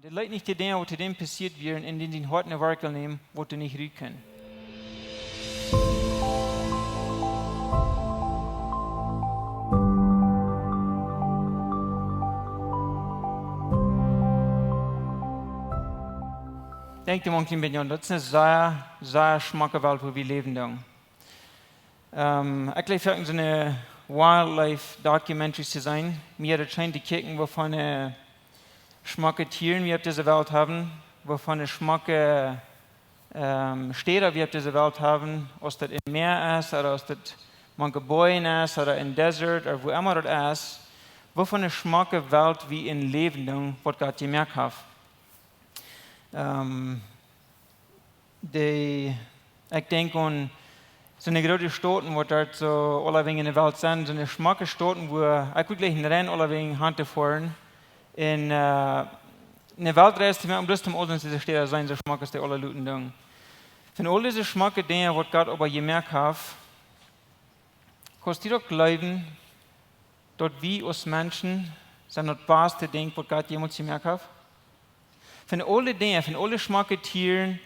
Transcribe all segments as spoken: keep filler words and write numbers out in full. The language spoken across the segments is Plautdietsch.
Daut leet nich de Dinja, waut to däm passieet wieren, en dän sien Hoat ne Wortel nämen, waut doa nich rut kunnen. Denkjt mol een kjlien bät aun, daut es eene sea, sea schmocke Welt, wua wie läwen doonen. Ähm, ekj leew foaken soone Wildlife Documentaries to seenen. Mie haft daut scheen to kjikjen, woo von, äh, schmocke Tieren wie opp dise Welt haben, woo von schmocke, ähm, Städa wie opp dise Welt haben, aus daut em Mäa es, ooda aus daut mank de Boajen es, ooda em Desert, ooda wua emma daut es, woo von schmocke Welt wie en läwen doonen, waut Gott jemoakt haft. Ähm, de, ekj denkj aun soone groote Stoten, waut doa soo aulawäajen en de Welt sent, soone schmocke Stoten, wua ekj wudd jleichen rein aulawäajen han to foaren. En, äh, ne Weltreis to moaken, bloos om aul dise Städa to seenen, soo schmock aus dee aule luten doonen. Von aul dise schmocke Dinja, waut Gott oba jemoakt haft, kaust du daut jleewen, daut wie aus Menschen sent daut baste Dinkj, waut Gott jemols jemoakt haft? Von aule Dinja, von aule schmocke Tieren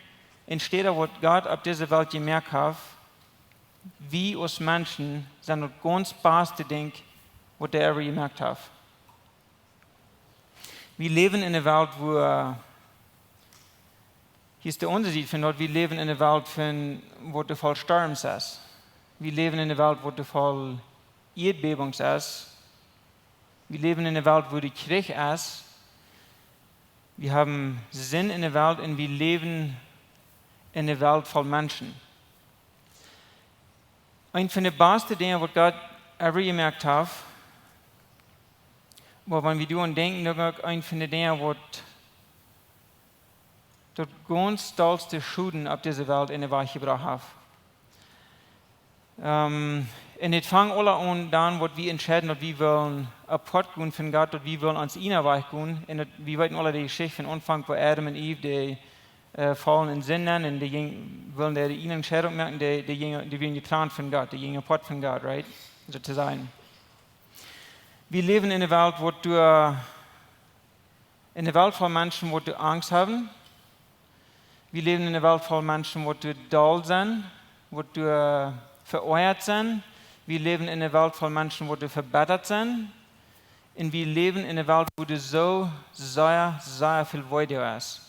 en Städa, waut Gott opp dise Welt jemoakt haft, wie aus Menschen sent daut gaunz baste Dinkj, waut hee ever jemoakt haft. Wie läwen en eene Welt, wua, hia es de aundre Sied von daut, wie läwen en eene Welt von, waut voll Storms es. Wie läwen en eene Welt, waut voll Ieedbäwungs es. Wie läwen en eene Welt, wua de Kjrich es. Wie haben Sind en de Welt un wie läwen en eene Welt voll Menschen. Eent von de baste Dinja, waut Gott ever jemoakt haft, oba wan wie doaraun denkjen, dan uk eent von de Dinja, waut daut gaunz dollste Schoden opp dise Welt en de Welt jebrocht haft. Ähm, un et fangt aula aun dan, waut wie entscheiden, daut wie wellen apoat gonen von Gott, daut wie wellen ons eenen Wajch gonen. Un daut, wie weeten aula de Jeschicht von Aunfank, wua Adam un Eve, dee, äh, faulen en Sind nenn, un dee jinjen, wullen de eenen Entscheidunk moaken, dee, dee jinjen, dee wieren jetrant von Gott, dee jinjen apoat von Gott, right? Soo to sajen. Wie läwen en eene Welt, waut doa, en eene Welt voll Menschen, waut doa Angst haben. Wie läwen en eene Welt voll Menschen, waut doa doll sent, waut doa veoajat sent. Wie läwen en eene Welt voll Menschen, waut doa vebittert sent. Un wie läwen en eene Welt, wua doa soo sea, sea väl Wut doa es.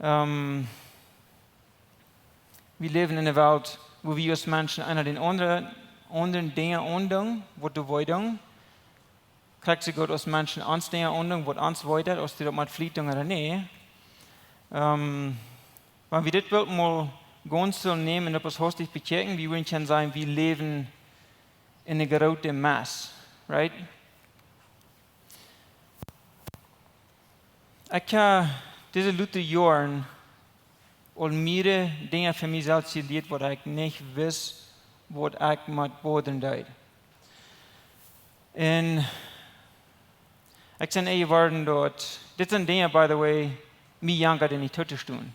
Ähm, wie läwen en eene Welt, wua wie aus Menschen eena dän aundren, aundren Dinja aundoonen, waut doa wee doonen. Krakjt soo goot aus Menschen ons Dinja aundoonen, waut ons wee deit, aus dee daut met Fliet doonen ooda nä. Ähm, wan wie dit Bilt mol gaunz soo nämen un opp ons hastich bekjikjen, wie wudden kjennen sajen, wie läwen en eene groote Mess, right? Ekj hab dise lota Joaren aul mea Dinja fa mie selfst jelieet, waut ekj nich wist, waut ekj mie boaren deed. Un ekj sie enn jeworden daut, dit sent Dinja, by the way, mie jankat daut nich too to stonen.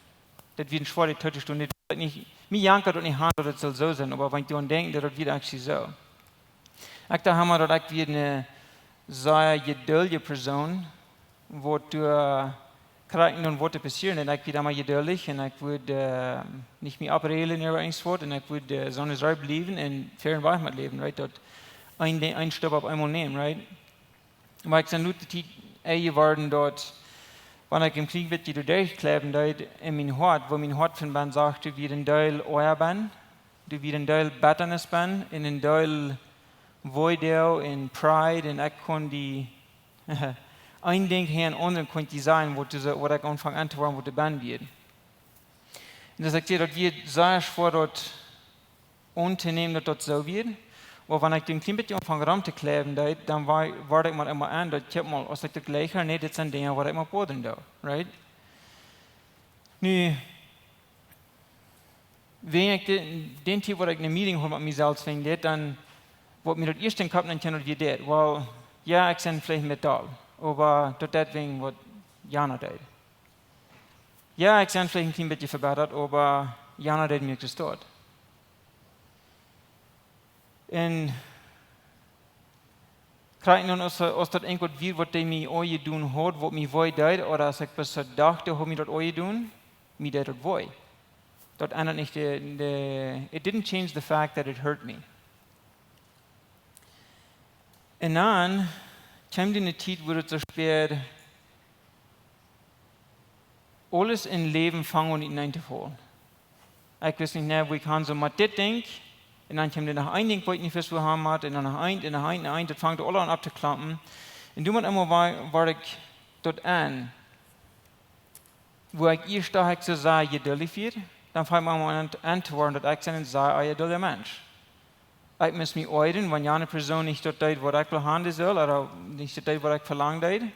Daut wia een schwoaret too to stonen. Dit wia nich, mie jankat daut nich aun, daut et sull soo sennen, oba wan ekj doaraun denkj, daut, daut wia actually soo. Ekj docht emma, daut ekj wia eene sea jeduldje Persoon, waut, äh, krakjt dan waut doa passieren. Un ekj wia emma jeduldich un ekj wudd, äh, nich mea oprajlen ooda irjent waut. Un ekj wudd, äh, soo aus ekj bliewen un fäa wajch met läwen, right? Daut een Di-, een Stap opp eemol nämen, right? Oba ekj sie nu de Tiet enn jeworden daut, wan ekj een kjlien bät doa derchkjleewen deed en mien Hoat, woo mien Hoat von bennen sajcht, doa wia een Deel Oaja bennen, doa wia een Deel Bettanis bennen, un een Deel Wut un pride, un ekj kunn dee, een Dinkj no daut aundre kunn ekj sajen, waut doa, waut ekj aunfunk auntowoaren, waut doa bennen wia. Un daut ekj see, daut wia sea schwoa daut auntonämen, daut daut soo wia. Oba wan ekj een kjlien bät aunfunk rom to kjleewen deed, dan wea-, wort ekj mau emma aun, daut ekj mau, aus ekj daut jlikj, nä, dit sent Dinja, waut ekj mie boaren doo, right? Nu, wan ekj de, dän Tiet, waut ekj eene Meeting haud met mie selfst, wan dit dan, waut mie daut ieeschte enn Kopp nenn kjeem, daut wia dit. Well, jo, ekj sie veleicht met doll, oba daut deit wäajen waut Jana deed. Jo, ekj sie veleicht een kjlien bät vebittert, oba Jana deed mie uk daut. Un Krakjt nu, aus, aus daut irjentwaut wia, waut dee mie aunjedonen haud, waut mie wee deed, ooda aus ekj bloos dacht, dee haud mie daut aunjedonen, mie deed daut wee. Daut endat nich de, de, it didn't change the fact that it hurt me. Un dan kjeem de Tiet, wua daut soo spieed, aules em Läwen funk aun uteeneen to faulen. Ekj wist nich, nä, woo ekj han sull met dit Dinkj. Un dan kjeem doa noch een Dinkj, waut ekj nich wist, wua han met. Un dan noch eent, un noch eent, un eent. Daut funk aula aun opptoklompen. Un doamet emol wia, wia ekj daut aun, wua ekj ieescht docht, ekj soo sea jeduldich wia, dan funk ekj aun, aun to woaren, daut ekj sie een sea onjeduldja Mensch. Ekj must mie oajren, wan jane Persoon nich daut deed, waut ekj wull han, dee sull, ooda nich daut deed, waut ekj velangen deed.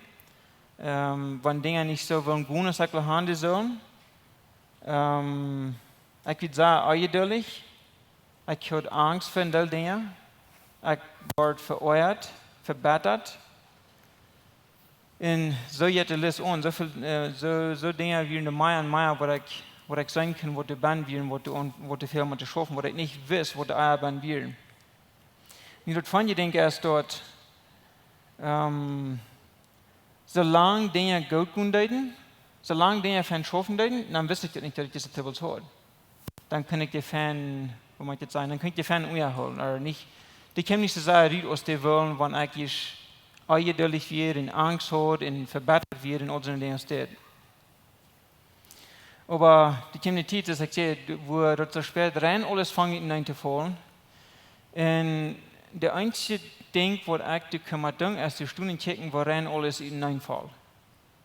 Ähm, wan Dinja nich soo wullen gonen, aus ekj wull han, dee sullen. Ähm, ekj wia sea onjeduldich. Ekj haud Angst fa een Deel Dinja. Ekj wort veoajat, vebittat. Un soo jeit de List aun. Soo väl, äh, soo, soo Dinja wieren doa mea un mea, waut ekj, waut ekj seenen kunn, waut doa benn wieren, waut doa aun, waut doa väl met to schaufen, waut ekj nich wist, waut doa benn wieren. Nu, daut funk ekj, denkj ekj, es daut, ähm, soo lang Dinja goot gonen deeden, soo lang Dinja fein schaufen deeden, dan wist ekj daut nich, daut ekj dise Trubbels haud. Dan kunn ekj dee fein, woo mott ekj daut sajen, dan kunn ekj dee fein unjahoolen, ooda nich, dee kjeemen nich soo sea rut, aus dee wullen, wan ekj ieescht onjeduldich wia un Angst haud un vebittat wia un aul soone Dinja aus dit. Oba doa kjeem de Tiet, aus ekj säd, wua daut soo spieed rein aules funk uteeneen to faulen. Un daut eensje Dinkj, waut ekj doa kunn doonen, es to stonen un kjikjen, woo rein aules uteeneen foll.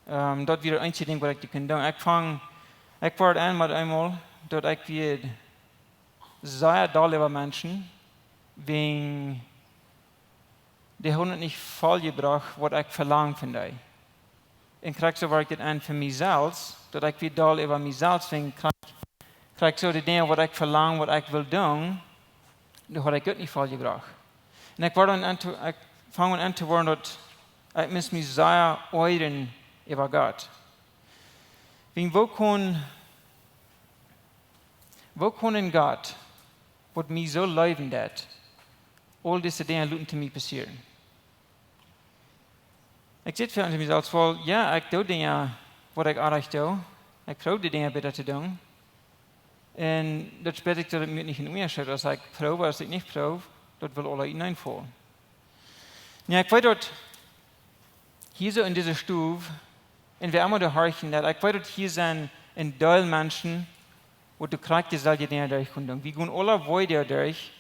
Ähm, daut wia daut eensje Dinkj, waut ekj doa kunn doonen. Ekj funk, ekj wort aun met eemol, daut ekj wia sea doll äwa Menschen, wäajen dee hauden daut nich vollbrocht, waut ekj velangd von dee. Un krakjt soo wia ekj daut aun fa mie selfst, daut ekj wia doll äwa mie selfst, wäajen krakjt, krakjt soo de Dinja, waut ekj velangd, waut ekj wull doonen, daut haud ekj uk nich vollbrocht. Un ekj wort dan aun to, ekj funk aun to woaren, daut ekj must mie sea oajren äwa Gott. Wäajen woo kunn, woo kunn een Gott, waut mie soo leewen deed, aul dise Dinja loten to mie passieren? Ekj säd fa mie selfst woll, jo, ekj doo Dinja, waut ekj oajch doo. Ekj proow de Dinja bäta to doonen. Un daut spieet sikj, daut ekj mie nich een Unjascheet, aus ekj proow, aus ekj nich proow, daut wull aula uteeneen faulen. Jo, ekj weet daut hia soo en dise Stow, un wie aulemol doa horchen, daut ekj weet daut hia sent een Deel Menschen, waut doa krakjt deeselwje Dinja derch gonen doonen. Wie gonen aula woo doa derch.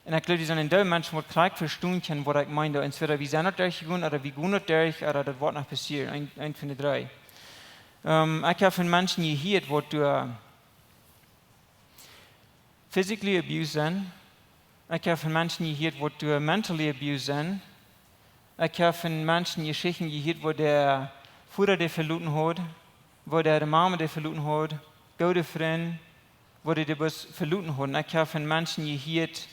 Un ekj jleew, doa sent een Deel Menschen, waut krakjt vestonen kjennen, waut ekj meen, daut entwäda wie sent doa derch jegonen, ooda wie gonen doa derch, ooda daut woat noch passieren. Eent, eent von de dree. Ähm, ekj hab von Menschen jehieet, waut doa physically abused sent. Ekj hab von Menschen jehieet, waut doa mentally abused sent. Ekj hab von Menschen Jeschichten jehieet, wua de Voda dee veloten haud, wua de Mame dee veloten haud, goode Frind, wua dee dee bloos veloten hauden. Ekj hab von Menschen jehieet,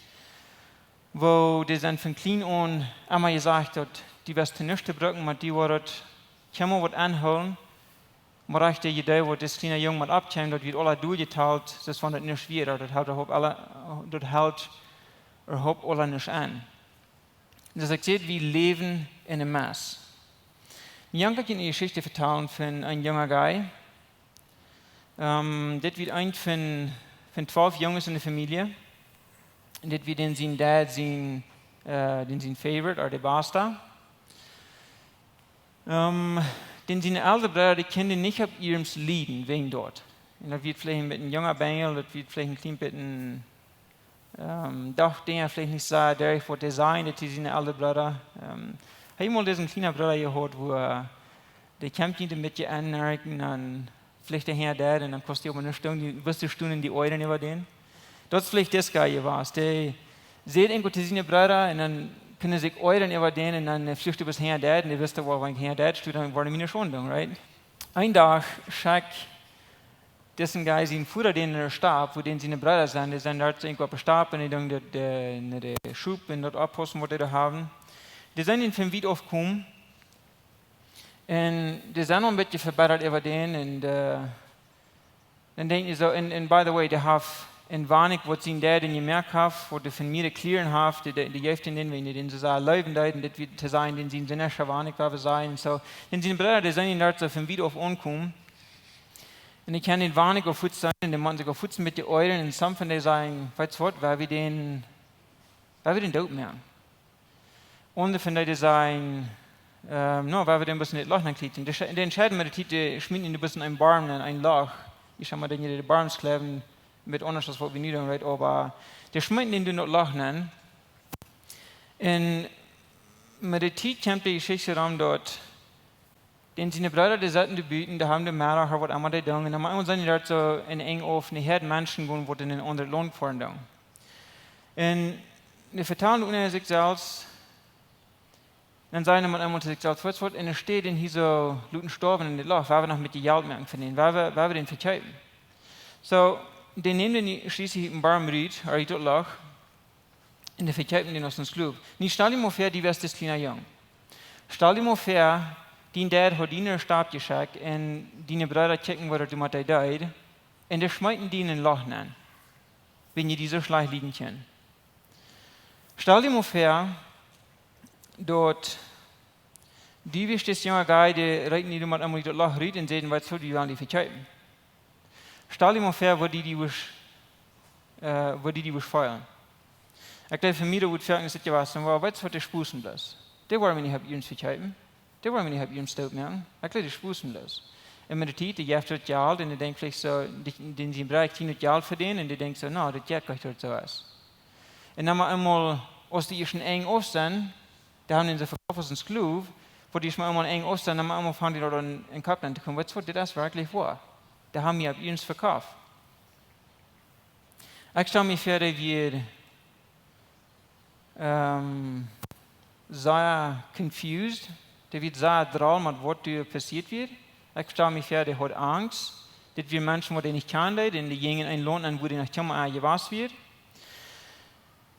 wua dee sent von kjlien aun emma jesajcht, daut dee wia to nuscht to brucken, mau dee wort daut kjeenmol waut aunhoolen. Mau rajcht de Idee, waut dis kjliena Jung met oppkjeem, daut wia aula derchjetalt, daut wia nich wieet, daut haud äwahaupt aula, daut haud äwahaupt aula nich aun. Daut sajcht, wie läwen en een Mess. Wan ekj junt eene Jeschicht vetal von een junga guy. Ähm, dit wia eent von, von twalf Junges en de Famielje. Un dit wia dän sien Dad sien, äh, dän sien favorite, ooda de basta. Ähm, dän siene eldre Breeda, dee kunnen nich opp ieems lieden, wäajen daut. Un daut wia veleicht een bät een junga Benjel, daut wia veleicht een kjlien bät een, ähm, docht Dinja veleicht nich soo derch, waut dee sajen, daut dee siene eldre Breeda. Ähm, hab mol disen kjlienen Breeda jehaut, wua, äh, dee kjemt nich met je aunnerkjen, dan veleicht de Herr deit, un dan kaust du oba ne Stund, dee, wist du Stunden dee Oajren äwa dän. Daut es veleicht dis guy jewast. Dee säd irjentwaut to siene Breeda, un dan kunnen see sikj oajren äwa dän, un dan, äh, flucht du bie Herr deit, un dee wist, wua, wan Herr deit, stu dan woaren wie ne Schund doonen, right? Een Dach schekjt disen guy sien Voda dän no de Stap, wua dän siene Breeda sent, dee sent doa irjentwua oppe Stap, un dee doonen de, de, ne, de Schop un daut oppaussen, waut dee doa haben. Dee sent dän von wiet auf komen, un dee sent aul een bät vebittat äwa dän, un, äh, dan denkj ekj soo, un, un by the way, dee haft een Wanik, waut sien Dad jemoakt haft, waut de Famielje jekjlieren haft, dee, dee, dee jeef dän, dän, wan dee dän soo sea leewen deed, un dit wia to sajen, dän sien Sinn es een Wanik, wua wie sajen. Soo, dän siene Breeda, dee sent doa soo von wiet auf aunjekomen. Un ekj kaun dän Wanik uk fuaz seenen, un dee motten sikj uk fuaz met dän Oaja, un some von dee sajen, weetst waut, wie woaren dän, wie woaren dän doot moaken. Un von dee, dee sajen, ähm, no, wie woaren dän bloos en daut Loch nenjlikjen. Dee, dee entscheiden met de Tiet, dee schmieten dän bloos en een Borm, en een Loch. Ekj saj mau, dee, dee Borms kjleewen, met aundasch aus waut wie nu doonen, right? Oba dee schmieten dän en daut Loch nenn. Un met de Tiet kjemt de Jeschicht rom daut dän siene Breeda, dee saten doa buten, dee haben de Meddach, waut emma dee doonen. Un dan mau sent dee doa soo en een Oaja, dee hauden Menschen jegonen, waut en een aundret Launt foaren doonen. Un dee vetalen unja sikj selfst, dan sajen dee mau emol to sikj selfst, weetst waut, enne Städ dän hia soo loten stoawen en daut Loch, wie woaren noch een bät Jelt moaken von dän, wie woaren, wie woaren dän vekjeepen. Soo, dee nämen dän schlieslich ut dän Borm rut, ooda ut daut Loch, un dee vekjeepen dän aus een Sklow. Nu stal die mau väa, du wieescht een kjliena Jung. Stal die mau väa, dien Dad haud die no de Stad jeschekjt un diene Breeda kjikjten, waut du met dee deedst, un dee schmeeten die en een Loch nenn, wan dee die soo schlajcht lieden kjennen. Stal die mau väa, daut du wieescht dis junga Guy, dee reet die met emol ut daut Loch rut un säd, weetst waut, wie woaren die vekjeepen. Stal die mau väa, woo du die wurscht, äh, woo du die wurscht feelen. Ekj jleew, fa mie wudd foaken de Situation sennen, weetst waut, dee spossen bloos. Dee woaren mie nich opp eent vekjeepen. Dee woaren mie nich opp eent doot moaken. Ekj jleew, dee spossen bloos. Un met de Tiet, dee jeft daut Jelt un dee denkjt veleicht soo, dee, dän sien Breeda kjricht daut Jelt fa dän un dee denkjt soo, no, daut jeit goot, daut soo es. Un dan mau emol, aus dee ieescht een Enj auf sent, dee haben dän soo vekoft aus een Sklow, woo dee ieescht mau emol een Enj auf sent, dan mau emol fangen dee doa en, en Kopp aun to komen, weetst waut, dit es werkjlich woa. Dee haben mie opp eent vekoft. Ekj stal mie väa, dee wia, ähm, sea confused, dee wia sea droll met waut doa passieet wia. Ekj stal mie väa, dee haud Angst. Dit wieren Menschen, waut dee nich kjanden, un dee jinjen en een Launt nenn, wua dee noch kjeenmol jewast wia.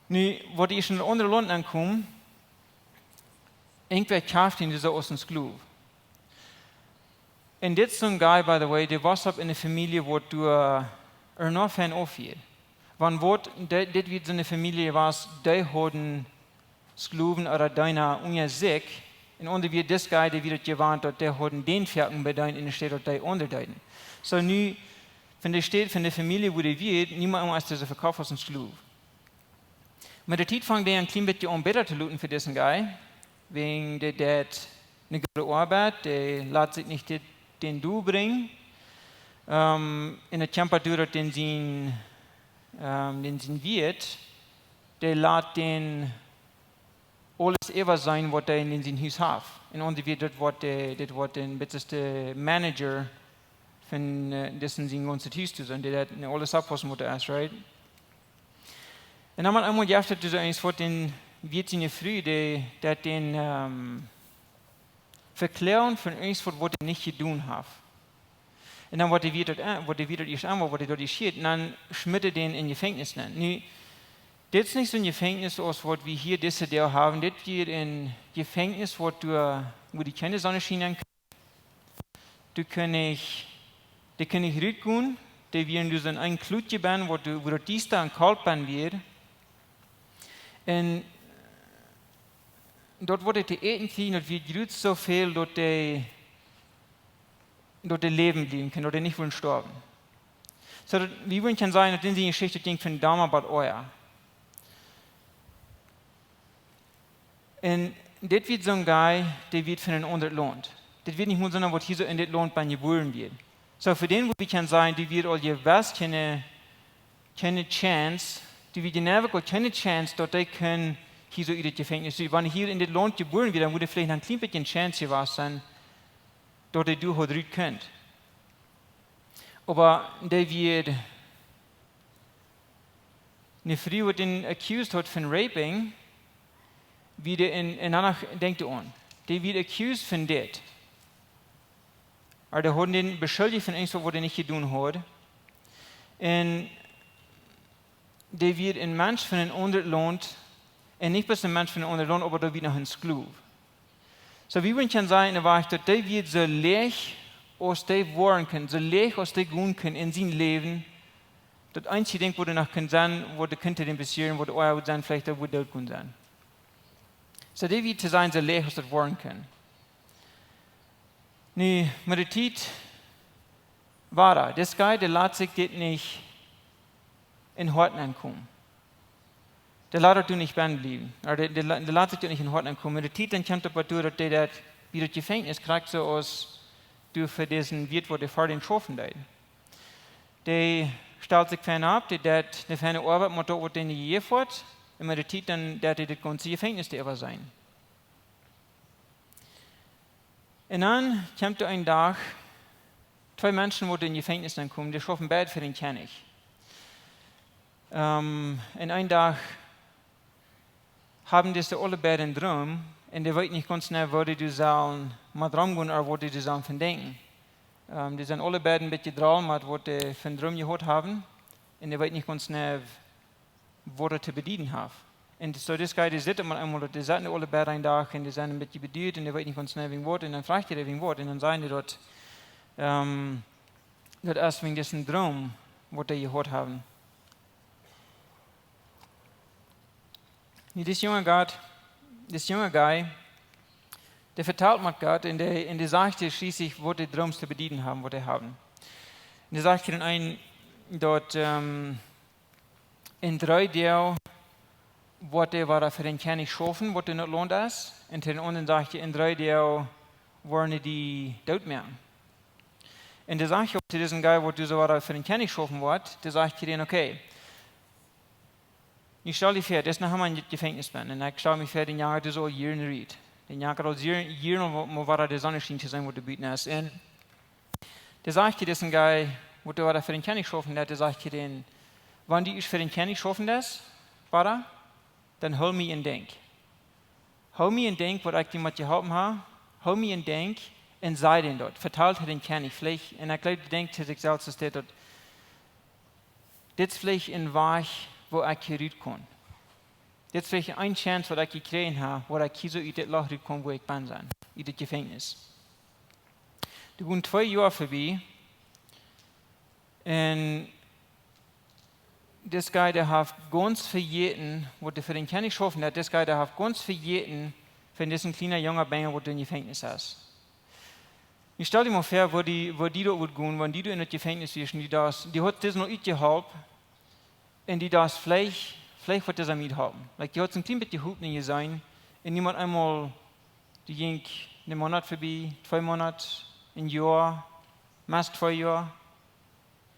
Nu, waut ieescht en een aundret Launt aunkomen, irjentwäa kjafft am soo aus een Sklow. Un dit es een Guy, by the way, dee wos opp en eene Famielje, waut doa, äh, noch fein aufwia. Wan waut, dit, dit wia soone Famielje wia, dee hauden Sklowen ooda Deena unja sikj. Un unja wia dis Guy, dee wia daut jewant, daut dee hauden dän foaken bedeent enne Städ, daut dee aundre deeden. Soo nu, von de Städ, von de Famielje, wua dee wia, niemols aus dise vekoft aus een Sklow. Met de Tiet funk dee een kjlien bät aun bäta to loten fa disen Guy. Wäajen dee deed eene goode Oabeit, dee lat sikj nich dit, dän Deel brinjen. Ähm, un daut kjemt doaderch, daut dän sien, ähm, dän sien Wieet, dee lat dän aules äwaseenen, waut dee en sien Hus haft. Un unja wia dit, waut dee, dit, waut dän bätsten Manager von, äh, disen sien gaunzet Hus to sennen, dee daut nu aules oppaussen mott, right? Un dan mau emol jeft et soo eent, waut dän Wieet siene Fru, dee, daut dän, ähm, vekloagen von eent, waut, waut dee nich jedonen haft. Un dan woat dee Wieet daut, äh, woat dee Wieet daut ieescht emol, woat dee daut ieescht, un dan schmitt dee dän en Jefenkjnis nenn. Nu, dit es nich soon Jefenkjnis aus waut wie hia dise Doag haben. Dit wia een Jefenkjnis, waut doa, wua dee kjeene Sonneschien nenn Dee kunnen nich, dee kunnen nich rutgonen, dee wieren doa en een Kjlot benn, wua dee, wua daut diesta un kolt benn wia. Un doa wort to äten jejäft, daut wia jrods soo väl, daut dee, daut dee läwen bliewen kunnen, daut dee nich wudden stoawen. Soo daut, wie wudden kjennen sajen, daut dise Jeschicht jinkj von doa bat hia. Un dit wia soon Guy, dee wia von een aundret Launt. Dit wia nich mol soon, waut hia soo en dit Launt benn jebuaren wia. Soo fa dän, wua wie kjennen sajen, dee wia aul jewess kjeene, kjeene Chance, dee wia jeneiw aul kjeene Chance, daut dee kunn hia soo ut daut Jefenkjnis. Wan hee hia en dit Launt jebuaren wia, dan wudd veleicht noch een kjlien bät Chance jewast sennen, daut hee doa haud rut kunt. Oba dee wia ne Fru, waut dän accused haud von raping, wia dee en, en aundra Dinkj aun. Dee wia accused von dit. Oba dee hauden dän beschuldicht von eent, waut hee nich jedonen haud. Un dee wia een Mensch von een aundret Launt. Un nich bloos een Mensch von een aundret Launt, oba dee wia noch een Sklow. Soo, wie wudden kjennen sajen, en de Woarheit, daut dee wia soo leech, aus dee woaren kunn, soo leech, aus dee gonen kunn en sien Läwen, Daut eensje Dinkj, waut doa noch kunn sennen, waut doa kunn dän passieren, waut doa woat sennen, veleicht daut waut doot kunn sennen. Soo, dee wia to sennen, soo leeg aus daut woaren kunn. Nu, met de Tiet wia daut, dis guy, dee lat sikj dit nich em Hoat aunkomen. Dee lat daut doa nich bennen bliewen. Ooda dee, dee, la- dee lat sikj daut nich em Hoat aunkomen. Met de Tiet dan kjemt opp waut doa, daut dee daut, wia daut Jefenkjnis, krakjt soo aus doa fa disen Wieet, waut dee fa dän schaufen deed. Dee stald sikj fein opp, dee deed ne feine Oabeit met daut, waut dee jejäft haud. Un met de Tiet dan, daut dee dit gaunze Jefenkjnis doa äwa seenen. Un dan kjemt doa een Dach twee Menschen, waut em Jefenkjnis aunkomen, dee schaufen beid fa dän Kjennich. Ähm, un een Dach haben dise aule beid een Droom, un dee weeten nich gaunz jeneiw, woo dee doa sellen met omgonen, ooda waut dee doa sellen von denkjen. Ähm, dee sent aule beid een bät droll met waut dee fa een Droom jehaut haben, un dee weeten nich gaunz jeneiw, waut daut to bedieden haft. Un soo, dis guy, dee sitt mau eemol, dee sent aule beid een Dach, un dee sent een bät beduat, un dee weeten nich gaunz jeneiw wäajen waut, un dan froagt hee wäajen waut, un dan sajen dee daut, ähm, daut es wäajen disen Droom, waut dee jehaut haben. Nu, dis junge Gott, dis junge guy, dee vetalt met Gott un dee, un dee sajcht, dee schlieslich, waut dee Drooms to bedieden haben, waut dee haben. Un dee sajcht hia en een, daut, ähm, en dree Doag woat dee wada fa dän Kjennich schaufen, waut en daut Launt es. Un to dän aundren sajcht hee, en dree Doag woaren dee doot moaken. Un dee sajcht uk to disen guy, waut doa soo wada fa dän Kjennich schaufen woat, dee sajcht hia dan, okay, nu stal die väa, dis es noch emol en daut Jefenkjnis bennen. Un ekj stal mie väa, dän Jung, dee es aul Joaren rut. Dän Jung haft aul Joaren, Joaren mau, mau wada de Sonn schienen to seenen, waut doa buten es. Un dee sajcht hia, dis es een guy, waut doa wada fa dän Kjennich schaufen deit, dee sajcht hia dan, wan du fa dän Kjennich schaufen deist, wada, dan hool mie en Denkj. Hool mie en Denkj, waut ekj die met jeholpen hab. Hool mie en Denkj un saj dän daut. Vetalt hee dän Kjennich veleicht. Un ekj jleew, dee denkjt to sikj selfst, es dit daut, dit es veleicht een Wajch, woo ekj hia rut kaun. Dit es veleicht eene Chance, waut ekj jekjräajen hab, woo ekj hia soo ut dit Loch rut kaun, woo ekj bennen sie, ut dit Jefenkjnis. Doa gonen twee Joa verbie. Un dis guy, dee haft gaunz vejäten, waut dee fa dän Kjennich schaufen deit, dis guy, dee haft gaunz vejäten, von disen kjlienen Jung benjen, waut doa em Jefenkjnis es. Nu stal die mau väa, woo die, woo die daut wudd gonen, wan du en daut Jefenkjnis wieescht, un du deist, du haudst disen noch utjeholpen, un du deist veleicht, veleicht wudd dee mie utholpen. Like, du haudst een kjlien bät Hopninj jeseenen, un nu met eemol, doa jinkj een Moonat verbie, twee Moonat, een Joa, meist twee Joa,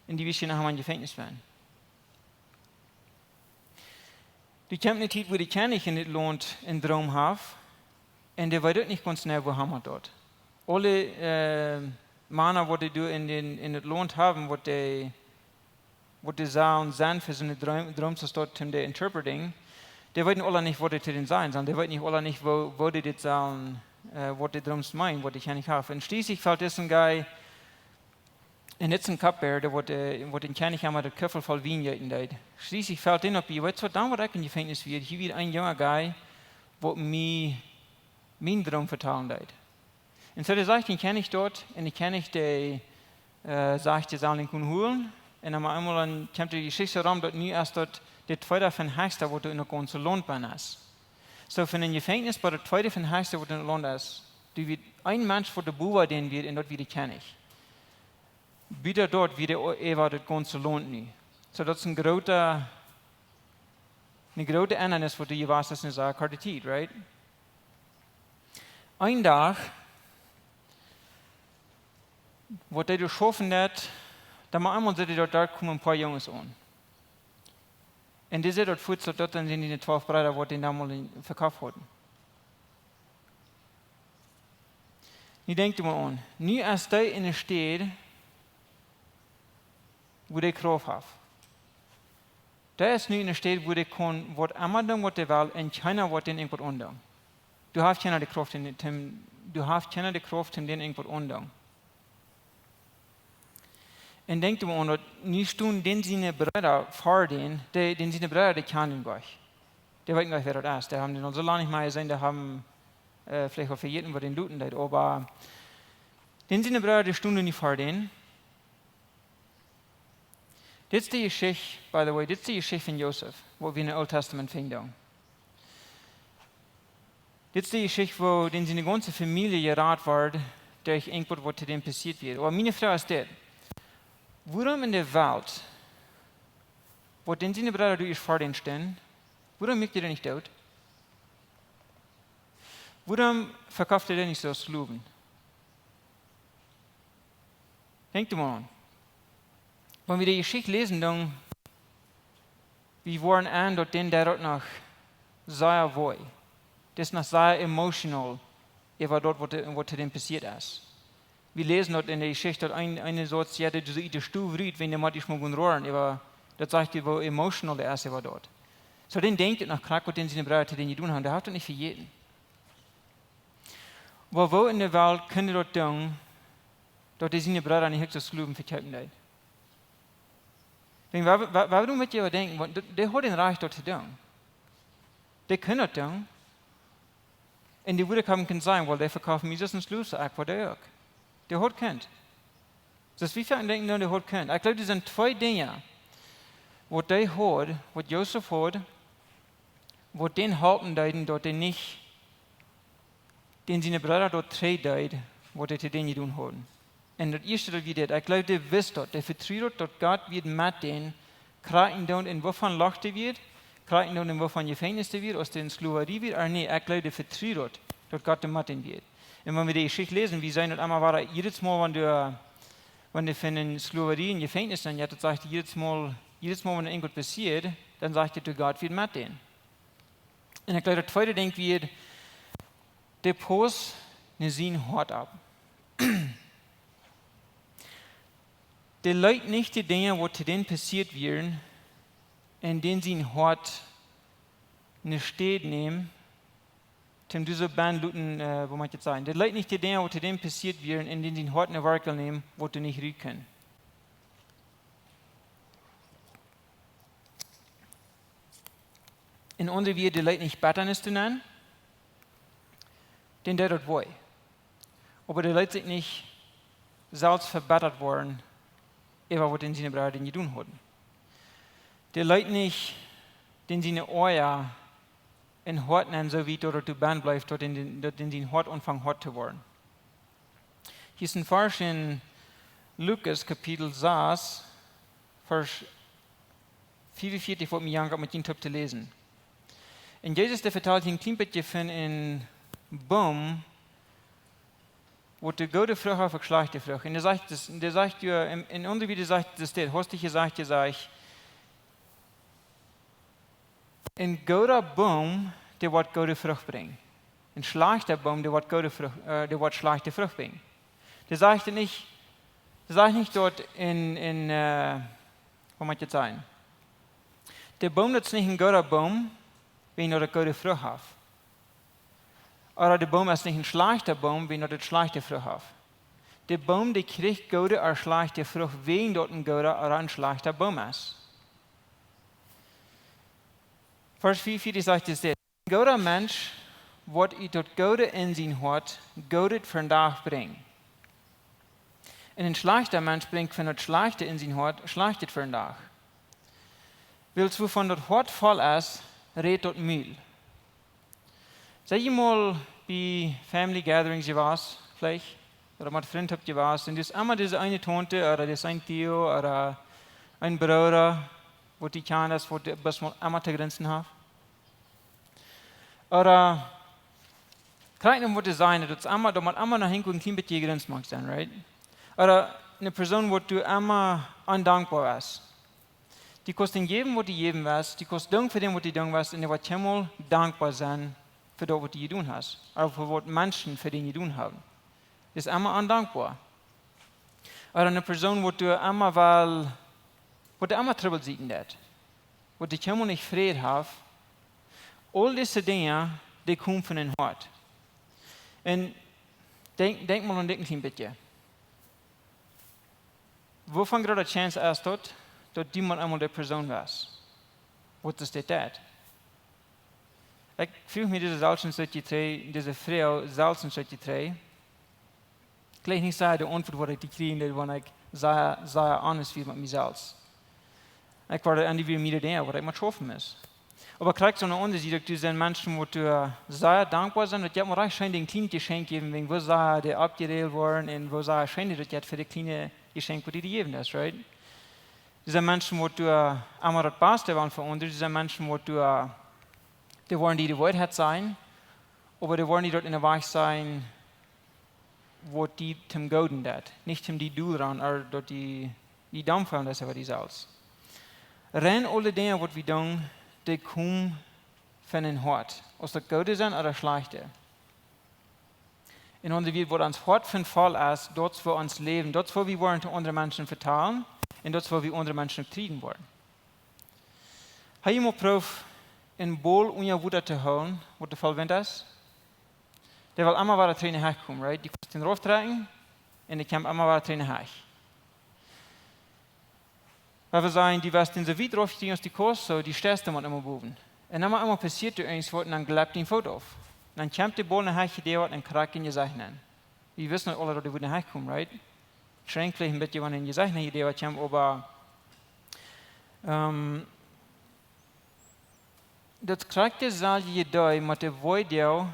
un du wieescht noch em Jefenkjnis bennen. Doa kjemt ne Tiet, wua de Kjennich en dit Launt en Droom haft, un dee weet uk nich gaunz jeneiw, woo hee met daut. Aule, äh, Mana, waut dee doa en dän, en daut Launt haben, waut dee, waut dee sellen sennen fa soone Droom, Droom, soo steit em de Interpreting, dee weeten aule nich, waut dee to dän sajen sellen. Dee weeten nich aule nich, woo, woo dee dit sellen, äh, waut de Drooms meenen, waut de Kjennich haft. Un schlieslich felt disen guy en disen Kopp, dee waut, äh, waut dän Kjennich emma daut Kuffel voll Wien jeeten deed. Schlieslich felt dän opp, weetst waut, dan waut ekj em Jefenkjnis wia, hia wia een junga guy, waut mie mienen Droom vetalen deed. Un soo, dee sajcht dän Kjennich daut, un de Kjennich, dee, äh, sajcht, dee sellen dän komen holen. Un dan mau eemol dan kjemt de Jeschicht rom, daut nu es daut de tweeda von hechsta, waut doa en daut gaunze Launt bennen es. Soo, von een Jefenkjnis bat de tweeda von hechsta, waut en daut Launt es, doa wia een Mensch, waut de bowa dän wia, un daut wia de Kjennich. Wieda doa wia dee o-, äwa daut gaunze Launt nu. Soo, daut es een groota, ne groote Endanis, waut doa jewast es en de Saak, korte Tiet, right? Een Dach, waut dee doa schaufen deed, dan mau eemol sitt hee daut, doa komen een poa Junges aun. Un dee sitt daut fuats, daut dan sent dee twalf Breeda, waut dän dan mol vekofft hauden. Nu denkjt mol aun, nu es dee en ne Städ, wua dee Krauft haft. Dee es nu en ne Städ, wua dee kaun waut emma doonen, waut dee well, un kjeena woat dän irjent waut aundoonen. Du hast kjeena de Krauft, dän, dän, du hast kjeena de Krauft, om dän irjent waut aundoonen. Un denkjt mol aun, daut nu stunden dän siene Breeda ver dän, dee, dän siene Breeda, dee kjanen dän nich. Dee weeten nich, wäa daut es. Dee haben dän aul soo lang nich mea jeseenen, dee haben, äh, veleicht aul vejäten, woo dee luten deed, oba dän siene Breeda, dee stunden nu ver dän. Dit es de Jeschicht, by the way, dit es de Jeschicht von Josef, waut wie en daut Oole Tastament finjen. Dit es de Jeschicht, woo dän siene gaunze Famielje jerat wort derch irjentwaut, waut to dän passieet wia. Oba miene Froag es dit: Wuarom en de Welt, waut dän siene Breeda doa ieescht ver dän stunden, wuarom muak dee dän nich doot? Wuarom vekoft dee dän nich soo aus Sklowen? Denkjt mol aun. Wan wie de Jeschicht läsen, dan, wie woaren enn, daut dän deit daut noch sea wee. Daut es noch sea emotional, äwa daut, waut, waut to dän passieet es. Wie läsen daut en de Jeschicht, daut een, een Sauz, jo, daut es ut de Stow rut, wan dee mott ieescht mol gonen roaren, oba daut sajcht die, woo emotional dee es äwa daut. Soo, dän denkjt et noch krakjt, waut dän siene Breeda to dän jedonen haben. Dee haft daut nich vejäten. Oba woo en de Welt kunn dee daut doonen, daut dee siene Breeda nich uk soo aus Sklowen vekjeepen deed? Denkj, wa-, wa-, wuarom mott jie äwa denkjen? Wiels dee, dee haud daut Rajcht, daut to doonen. Dee kunn daut doonen. Un dee wudd uk haben kunt sajen: "Well, dee vekoft mie soo aus een Sklow, soo ekj woa dee uk." Dee haud kunt. Soo aus wie veleicht denkjen, no, dee haud kunt. Ekj jleew, doa sent twee Dinja, waut dee haud, waut Josef haud, waut dän halpen deeden, daut dee nich dän siene Breeda daut trigj deed, waut dee to dän jedonen hauden. Un daut ieeschte, daut wia dit: Ekj jleew, dee wist daut, dee vetrud daut, daut Gott wia met dän, krakjt endoont, en waut fa Loch dee wia, krakjt endoont, en waut fa Jefenkjnis dee wia, aus dee en Sklowarie wia, oba nä, ekj jleew, dee vetrud daut, daut Gott met dän wia. Un wan wie de Jeschicht läsen, wie seenen daut emma wada, jiedet Mol, wan dee, wan dee von en Sklowarie en Jefenkjnis sent, jo, daut sajcht, jiedet Mol, jiedet Mol, wan irjentwaut passieet, dan sajcht et, daut Gott wia met dän. Un ekj jleew, daut tweede Dinkj wia, dee pauss no sien Hoat opp. Dee leet nich de Dinja, waut to dän passieet wieren, en dän sien Hoat ne Städ nämen, toom dise Bän luten, äh, woo mott ekj daut sajen? Dee leet nich de Dinja, waut to dän passieet wieren, en dän sien Hoat ne Wortel nämen, waut doa nich rut kunn. En aundre Wieed, dee leet nich Bettanis doa nenn, dän deed daut wee. Oba dee leet sikj nich selfst vebittat woaren äwa waut dän siene Breeda jedonen hauden. Dee leet nich dän siene Oaja en Hoat nenn, soo wiet daut et doabie bleef, daut dän, daut dän sien Hoat aunfunk hoat to woaren. Hia es een Varsch en Lukas Kapitel sas, Varsch fiefunvieetich, waut mie jankat, om daut to läsen. Un Jesus, dee vetalt hia een kjlien bät von een Boom, waut de goode Frucht haft, uk schlajchte Frucht. Un dee sajcht, daut, dee sajcht, jo, en, en aundre Wieed sajcht, daut es dit, haft hee jesajcht, jesajcht, een gooda Boom, dee woat goode Frucht brinjen. Een schlajchta Boom, dee woat goode Frucht, äh, dee woat schlajchte Frucht brinjen. Dee sajcht nich, dee sajcht nich daut een, een, äh, woo mott ekj daut sajen? De Boom, daut es nich een gooda Boom, wan dee goode Frucht haft. Ooda de Boom es nich een schlajchta Boom, wan dee schlajchte Frucht haft. De Boom, dee kjricht goode ooda schlajchte Frucht, wan daut een gooda ooda een schlajchta Boom es. Varsch fiefunvieetich sajcht et dit: "Een gooda Mensch woat ut daut Goode en sien Hoat Goodet vondoag brinjen. Un een schlajchta Mensch brinjt von daut Schlajchte en sien Hoat Schlajchtet vondoag. Wiels wuavon daut Hoat voll es, rät daut Mul." Sent jie mol bie family gatherings jewast, veleicht? Ooda met Frind jewast? Un doa es emma dise eene Taunte, ooda dee es een Tio, ooda een Brooda, waut dee kjant, waut dee bloos mol emma to grinsen haft. Ooda, krakjt nu mott et sennen, daut et emma, daut mott emma noch een kjlien bät jegrinst mott sennen, right? Ooda eene Persoon, waut du emma ondankboa best. Dee kaust dän jäwen, waut du jäwen west, dee kaust doonen fa dän, waut du doonen west, un dee woat kjeenmol dankboa sennen fa daut, waut du jedonen hast, ooda fa waut Menschen fa dän jedonen haben. Dee es emma ondankboa. Ooda eene Persoon, waut du emma well, waut du emma Trubbel sieekjen deist, waut dee kjeenmol nich Fräd haft, aul dise Dinja, dee komen von een Hoat. Un denkj, denkj mol aun dit een kjlien bät. Wuavon groote Chance es daut, daut du mol eemol dee Persoon west, waut daut deit? Ekj fruach mie dise selfst een Stootje trigj, dise Froag selfst een Stootje trigj. Ekj jleew nich, daut de Auntwuat, waut ekj kjrieech, daut wan ekj sea, sea honest wia met mie selfst. Ekj woa aun dee wia mea Dinja, waut ekj mott schaufen mott. Oba krakjt soo aun de aundre Sied, doa sent Menschen, waut doa sea dankboa sent, daut jie mau rajcht scheen dän kjlienen Jeschenkj jäwen, wäajen woo see dee aufjerät woaren un woo sea scheen dee daut jeit fa dee kjliene Jeschenkj, waut dee dee jäwen es, right? Doa sent Menschen, waut doa emma daut Baste wellen fa aundre, doa sent Menschen, waut doa, dee woaren die de Woarheit sajen, oba dee woaren die daut en een Wajch sajen, waut die toom Gooden deit, nich toom die dol rannen, ooda daut die, die down feelen, daut es äwa die selfst. Rein aule Dinja, waut wie doonen, dee komen von een Hoat. Aus daut goode sent ooda schlajchte. En aundre Wieed, waut ons Hoat von voll es, daut es woo ons Läwen, daut es woo wie woaren to aundre Menschen vetalen un daut es woo wie aundre Menschen trieden woaren. Hab jie mol jeprooft, een Bol unja Wota to hoolen, waut doa voll Wint es? Dee well emma wada trigj no de Hecht komen, right? Dee kaust dän rauf trakjen un dee kjemt emma wada trigj no de Hecht. Wan wie sajen, dee west dän soo wiet rauf kjrieen aus dee kaust, soo, dee steist dan mau emma bowen. Un dan mau emma passieet doa irjentwaut un dan jlept dee Foot auf. Dan kjemt de Bol no de Hecht jedoacht un krakjt en Jesecht nenn. Wie wisten aule, daut dee wudd no de Hecht komen, right? Schrinkjlich een bät, wan en Jesecht nenn jedoacht kjemt, oba, ähm, daut krakjt daut selwje deit met de Woarheit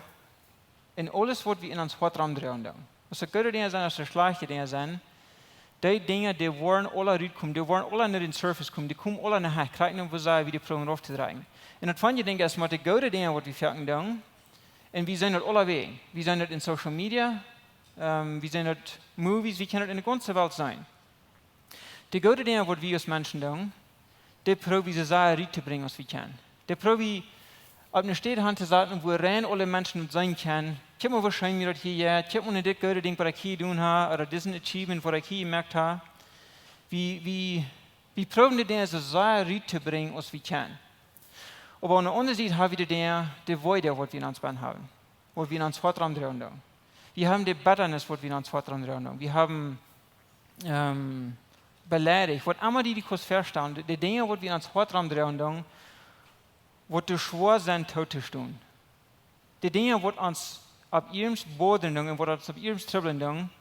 un aules, waut wie en ons Hoat romdroagen doonen. Aus daut goode Dinja sent, aus daut schlajchte Dinja sent, dee Dinja, dee woaren aula rutkomen, dee woaren aula no dän Surface komen, dee komen aula no de Hecht, krakjt no woo see wie dee proowen rauf to trakjen. Un daut funny Dinkj es, met de goode Dinja, waut wie foaken doonen, un wie seenen daut aulawäajen. Wie seenen daut en Social Media, ähm, wie seenen daut Movies, wie kjennen daut en de gaunze Welt seenen. De goode Dinja, waut wie aus Menschen doonen, dee proow wie soo sea rut to brinjen aus wie kjennen. Dee proow wie opp eene Städ han to saten, wua rein aule Menschen daut seenen kjennen. Kjikj mau, woo scheen mie daut hia jeit. Kjikj mau no dit goode Dinkj, waut ekj hia jedonen hab, ooda disen Achievement, waut ekj hia jemoakt hab. Wie, wie, wie proowen dee Dinja soo sea rut to brinjen aus wie kjennen. Oba aun de aundre Sied hab wie dee Dinja, de Woarheit, waut wie en ons bennen haben, waut wie en ons Hoat romdroagen doonen. Wie haben de Bettanis, waut wie en ons Hoat romdroagen doonen. Wie haben, ähm, beleidicht, waut emma du die kaust väastalen, de, de Dinja, waut wie en ons Hoat romdroagen doonen, waut too schwoa sent tootostonen. De Dinja, waut ons opp irjent bodren doonen un waut ons opp irjent trubblen doonen,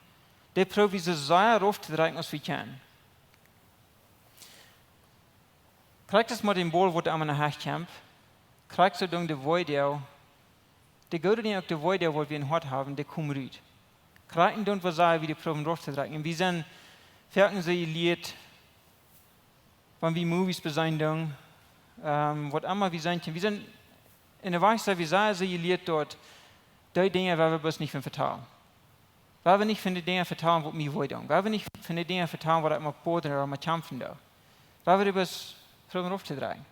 dee proow wie soo sea rauf to trakjen aus wie kjennen. Krakjt aus met dän Bol, waut emma no de Hecht kjemt, krakjt soo doonen de Woarheit, de goode Dinja, uk de Woarheit, waut wie em Hoat haben, dee komen rut. Krakjt dan, waut see wie dee proowen rauf to trakjen. Un wie sent foaken soo jelieet, wan wie Movies beseenen doonen, ähm, waut emma wie seenen, wie sent en de Wajch, soo wie sent soo jelieet, daut dee Dinja, wua wie bloos nich von vetalen. Wua wie nich von de Dinja vetalen, waut mie wee doonen. Wua wie nich von de Dinja vetalen, waut ekj met bodren ooda met kjamfen doo. Wua wie bloos proowen rauf to trakjen.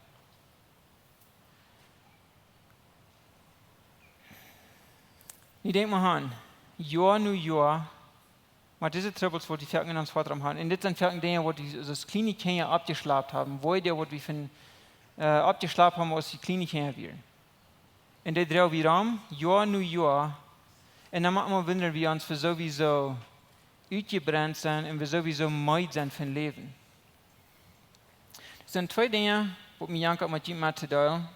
Nu denkj mau aun, Joa no Joa, met dise Trubbels, waut wie foaken en ons Hoat rom haben. Un dit sent foaken Dinja, waut wie aus kjliene Kjinja oppjeschlapt haben, Woarheit, waut wie von, äh, oppjeschlapt haben, aus wie kjliene Kjinja wieren. Un dee droag wie rom, Joa no Joa. Un dan mau emma wundren wie ons, woo soo wie soo utjebrent sent un woo soo wie soo meed sent von Läwen. Daut sent twee Dinja, waut mie jankat met junt mettodeelen,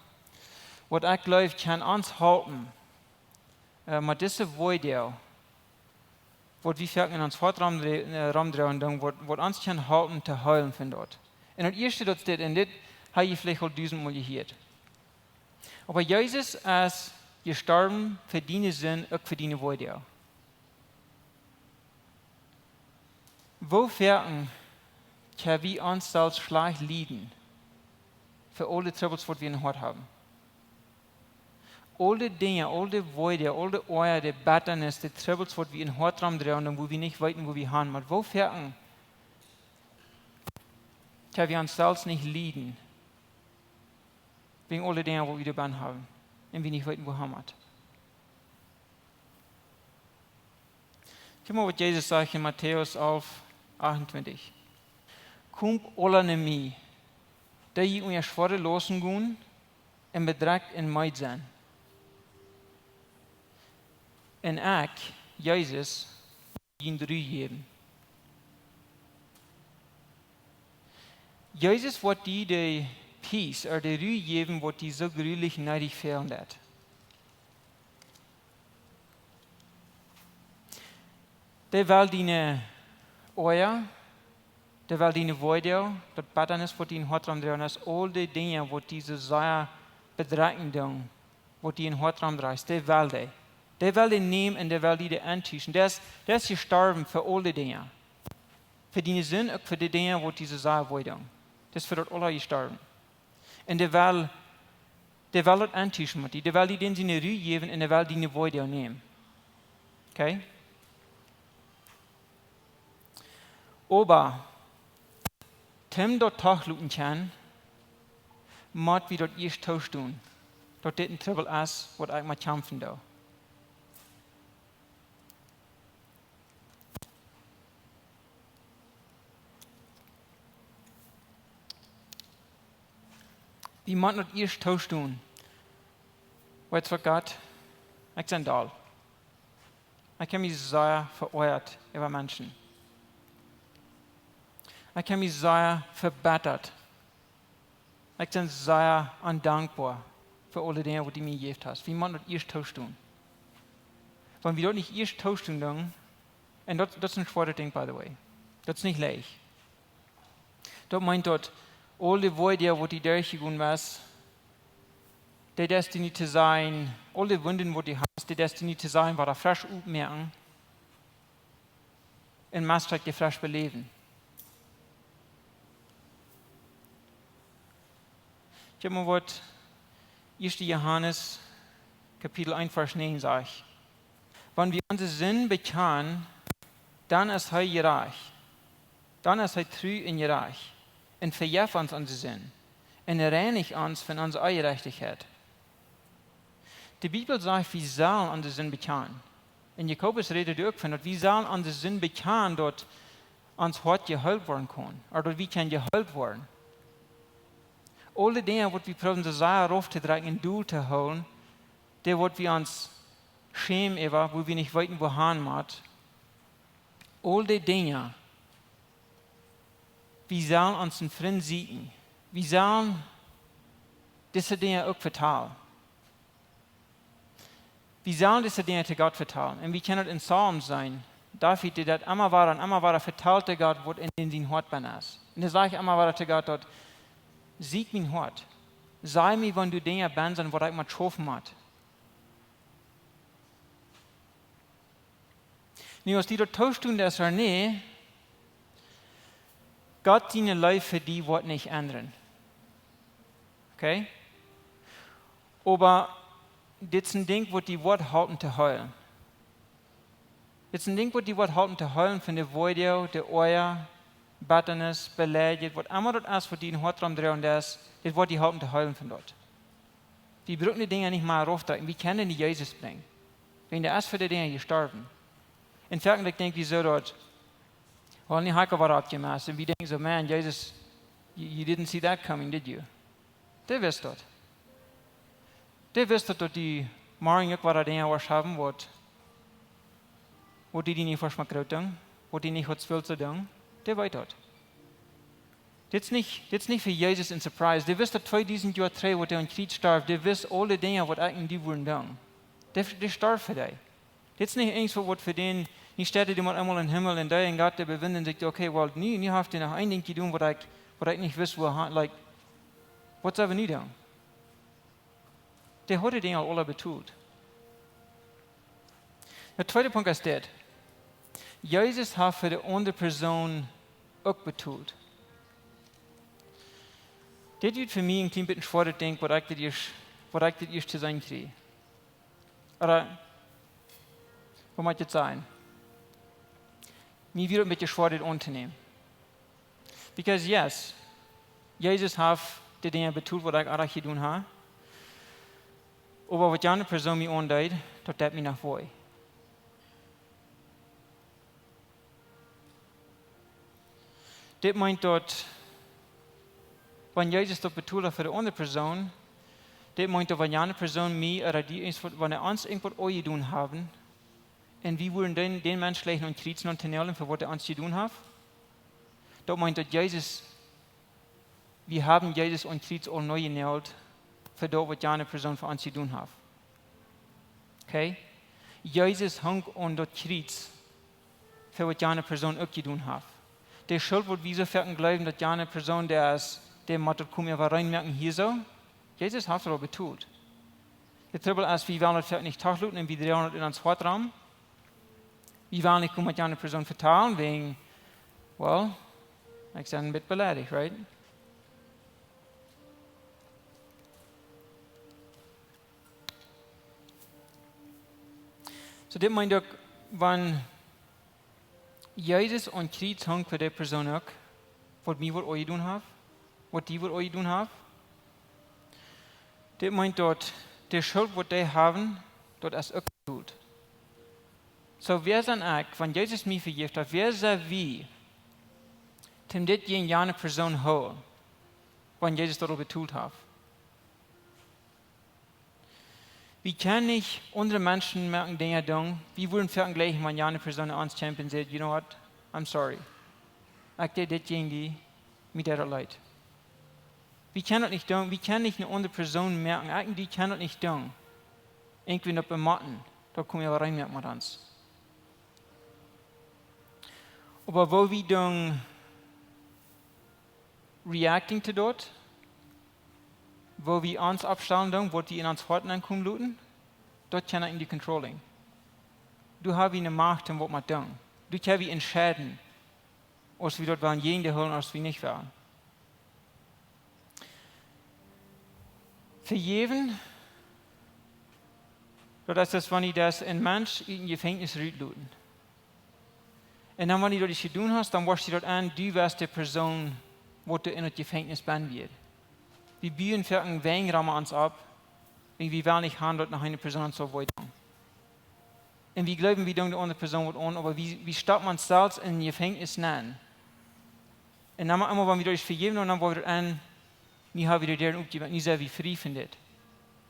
waut ekj jleew, kjennen ons halpen, äh, met dise Woarheit, waut wie foaken en ons Hoat rom, äh, romdroagen doonen, waut, waut ons kaun halpen to heelen von daut. Un daut ieeschte, daut steit, un dit hab jie veleicht aul dusentmol jehieet. Oba Jesus es jestorwen fa diene Sind, uk fa diene Woarheit. Woo foaken kjenn wie ons selfst schlajcht lieden fa aul de Trubbels, waut wie em Hoat haben? Aul de Dinja, aul de Woarheit, aul de Oaja, de Bettanis, de Trubbels, waut wie em Hoat romdroagen un wua wie nich weeten, wua wie han motten. Woo foaken kjenn wie ons selfst nich lieden wäajen aul de Dinja, waut wie doa bennen haben un wie nich weeten, wua han motten? Kjikj mau, waut Jesus sajcht en Matäus alf achtuntwintich. Komt aula no mie, dee jie unja schwoare Lausten gonen un bedrekjt un meed sent. Un ekj, Jesus, woa junt Ru jäwen. Jesus woat die de peace, ooda de Ru jäwen, waut die soo grulich needich fälen deit. Dee well diene Oaja, Dee well diene Woa, daut Bettanis, waut die em Hoat romdroagen es, aul dee Dinja, waut die soo sea bedrekjen doonen, waut die em Hoat romdroagen, dee well dee. Dee well dee nämen un dee well die dee entuschen. Dee es, dee es jestorwen fa aul dee Dinja. Fa diene Sind, uk fa dee Dinja, waut die soo sea wee doonen. Dee es fa daut aula jestorwen. Un dee well, dee well daut entuschen met die. Dee well die dän siene Ru jäwen un dee well diene Woa nämen. Okay? Oba, toom daut toostonen kjennen, mott wie daut ieescht toostonen, daut dit een Trubbel es, waut ekj met kjamfen doo. Wie motten daut ieescht toostonen. Weetst waut, Gott? Ekj sie doll. Ekj hab mie sea veoajat äwa Menschen. Ekj hab mie sea vebittat. Ekj sie sea ondankboa fa aule Dinja, waut du mie jejäft hast. Wie motten daut ieescht toostonen. Wan wie daut nich ieescht toostonen doonen, un daut, daut es een schwoaret Dinkj, by the way. Daut es nich leicht. Daut meent daut aul dee Woa, waut die derchjegonen es, dee deist du nu to sennen, aul dee Wunden, waut du hast, dee deist du nu to sennen, wada fresch opmoaken un motst dee fresch beläwen. Kjikj mol, waut ieeschte Johanes Kapitel eent Varsch näajen sajcht: Wan wie onse Sind bekjanen, dan es hee jerajcht. Dan es hee tru un jerajcht un vejeft ons onse Sind un reinicht ons von onse Onjerajchtichkjeit. De Bibel sajcht, wie sellen onse Sind bekjanen. Un Jakobus rät doa uk von, daut wie sellen onse Sind bekjanen, daut ons Hoat jeheelt woaren kaun, ooda daut wie kjennen jeheelt woaren. Aule Dinja, waut wie proowen soo sea rauf to drekjen un dol to hoolen, dee, waut wie ons schämen äwa, wua wie nich weeten, wua han met. Aul dee Dinja, wie sellen onsen Frint sieekjen. Wie sellen dise Dinja uk vetalen. Wie sellen dise Dinja to Gott vetalen. Un wie kjennen daut em Psalm seenen. David, dee daut emma wada un emma wada vetalt to Gott, waut en, en sien Hoat bennen es. Un hee sajcht emma wada to Gott daut: Sieekj mien Hoat. Saj mie, wan doa Dinja bennen sent, waut ekj mott schaufen mott. Nu, aus du daut toostonen deist ooda nä, Gott siene Leew fa die woat nich endren. Okay? Oba dit es een Dinkj, waut die woat halpen to heelen. Dit es een Dinkj, waut die woat halpen to heelen von de Woa, de Oaja, Bettanis, Beleidigung, waut emma daut es, waut die em Hoat romdroagen es, dit woat die halpen to heelen von daut. Wie brucken dee Dinja nich mea rauf drekjen. Wie kjennen dee no Jesus brinjen. Wiels hee es fa dee Dinja jestorwen. Un foaken, ekj denkj, wie soo daut, well, nich hake waut oppjemast. Un wie denkjen soo: "Man, Jesus, you, you didn't see that coming, did you?" Dee wist daut. Dee wist daut, daut du morjen uk wada Dinja woascht haben, waut, waut die, die nich woascht mea groot doonen, waut du nich haudst wult soo doonen. Dee weet daut. Dit es nich, dit es nich fa Jesus een surprise. Dee wist daut tweedusent Joa trigj, waut hee aum Kjriez storf. Dee wist aule Dinja, waut ekj un du wudden doonen. Dee, dee storf fa die. Dit es nich eent, waut, waut fa dän, nich steit, dee mott eemol em Himmel un dee un Gott, dee bewundren sikj: "Okay, well, nu, nu haft hee noch een Dinkj jedonen, waut ekj, waut ekj nich wist, wua han, like, waut sell wie nu doonen?" Dee haud dee Dinja aul aula betolt. De tweede Punkt es dit. Jesus haft fa de aundre Persoon uk betolt. Dit woat fa mie een kjlien bät schwoa, denkj ekj, waut ekj dit ieescht, waut ekj dit ieescht to seenen kjrieech. Ooda, woo mott ekj daut sajen? Mie wia daut een bät schwoa, dit auntonämen. Because yes, Jesus haft dee Dinja betolt, waut ekj oajch jedonen hab. Oba waut jane Persoon mie aundeed, daut deed mie noch wee. Dit meent daut, wan Jesus daut betolt fa de aundre Persoon, dit meent daut, wan jane Persoon mie ooda die eent waut, wan see ons eent waut aunjedonen haben, un wie wudden dän, dän Mensch jlikj aum Kjriez nopp to näajlen fa waut hee ons jedonen haft, daut meent daut Jesus, wie haben Jesus aum Kjriez aul nopp jenault fa daut, waut jane Persoon fa ons jedonen haft. Okay? Jesus hunk aun daut Kjriez fa waut jane Persoon uk jedonen haft. De Schult, waut wie soo foaken jleewen, daut jane Persoon, dee es, dee mott daut komen äwareen moaken hia soo. Jesus haft daut aul betolt. De Trubbel es, wie wellen daut foaken nich toloten un wie dreien daut en ons Hoat rom. Wie wellen nich komen met jane Persoon vetalen, wäajen, well, ekj sie een bät beleidicht, right? Soo, dit meent uk, wan Jesus aum Kjriez hunk fa dee Persoon uk, waut mie waut aunjedonen haft, waut die waut aunjedonen haft. Dit meent daut de Schult, waut dee haben, daut es uk betolt. Soo, wäa sie ekj, wan Jesus mie vejeft haft, wäa sie wie, om dit jäajen jane Persoon hoolen, wan Jesus daut aul betolt haft? Wie kjennen nich aundre Menschen moaken Dinja doonen. Wie wudden foaken jlikj, wan jane Persoon ons kjemt un sajcht, "You know what? I'm sorry. Ekj deed dit jäajen die, mie deed daut leet." Wie kjennen daut nich doonen. Wie kjennen nich eene aundre Persoon moaken. Ekj un du kjennen daut nich doonen. Irjentwäm daut bemotten, daut kjennen wie äwareen moaken met ons. Oba woo wie doonen reacting to daut, woo wie ons oppstalen doonen, waut wie en ons Hoat nenkomen loten, daut kjenn ekj nich controlling. Doa hab wie eene Macht, om waut met doonen. Doa kjenn wie entscheiden, aus wie daut wellen jäajen dee hoolen, aus wie nich wellen. Vejäwen, daut es, daut wan du deist een Mensch ut een Jefenkjnis rutloten. Un dan, wan du daut jedonen hast, dan woascht du daut aun, du wieescht de Persoon, waut doa en daut Jefenkjnis benn wia. Wie buen foaken wäajen rom ons opp, un wie wellen nich haben, daut noch eene Persoon ons saul wee doonen. Un wie jleewen, wie doonen de aundre Persoon waut aun, oba wie, wie stoppen ons selfst en een Jefenkjnis nenn. Un dan emol, wan wie daut vejäwen, dan woa wie daut aun, nu hab wie de Däaren opjemaakt, nu sent wie frie von dit.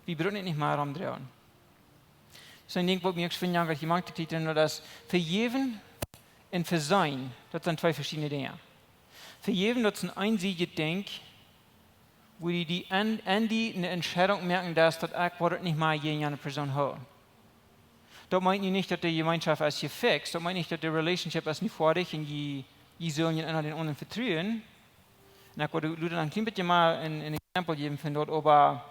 Wie brucken dit nich mea romdreien. Soo een Dinkj, waut mie uk von Jank jemoakt haft, daut es vejäwen un veseenen, daut sent twee veschiedne Dinja. Vejäwen, daut es een eensiedet Dinkj, wua du die aun, aun die eene Entscheidunk moaken deist, daut ekj woa daut nich mea jäajen jane Persoon hoolen. Daut meent nu nich, daut de Jemeenschoft es jefixt, daut meent nich, daut de Relationship es nu foadich un jie, jie sellen eena dän aundren vetruen. Un ekj wull Luda een kjlien bät mea een, een Exempel jäwen von daut, oba